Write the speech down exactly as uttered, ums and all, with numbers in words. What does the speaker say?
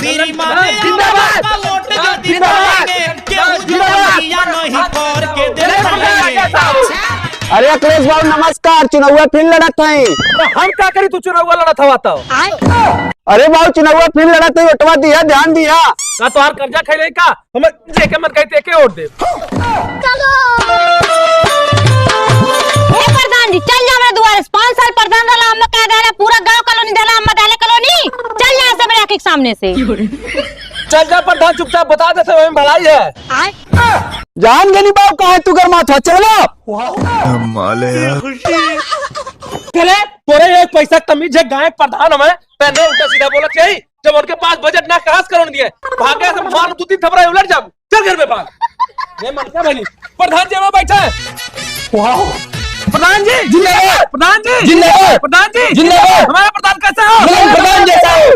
श्रीमान जिंदाबाद। आपका वोट यदि जिंदाबाद। देंगे, केहू जिंदाबाद। जमीनिया नहीं कर के देंगे। अरे अखिलेश बाबू नमस्कार, चुनौवा फिर लड़त हई। तो हम का करी, तू चुनौवा लड़त हवा तो? अरे बाबू चुनौवा फिर लड़त हई, वोटवा दिया, ध्यान दिया। का तोहार कर्जा खइले का? हमें जेके मन कही तेके वोट दे। हे प्रधान जी, चल जा हमरे दुआरे से। पाँच साल प्रधान रहला, हमें कह देला, पूरा गांव कॉलोनी देला, हमें देले कॉलोनी। चल जा सबरे आँखी के सामने से। चल जा प्रधान, चुपचाप बता दे, सब में भलाई है। जान गनी बाबू, कहाँ तू गरमात हो, चलो। माले यार। चले, तोरे एक पैसा तमीज है, गाय प्रधान हमें, तैने उल्टा सीधा बोला चाहिए। जब उनके पास बजट ना, कहाँ से करोड़ दिए? भागे से मार दो तीन थपरा, उलट जा। चल घर में भाग। ये मन क्या बनी? प्रधान जी हमें बैठा है। वाह। प्रधान जी जिंदाबाद। प्रधान जी जिंदाबाद। प्रधान जी जिंदाबाद। हमारा प्रधान कैसे हो? प्रधान जैसा हो।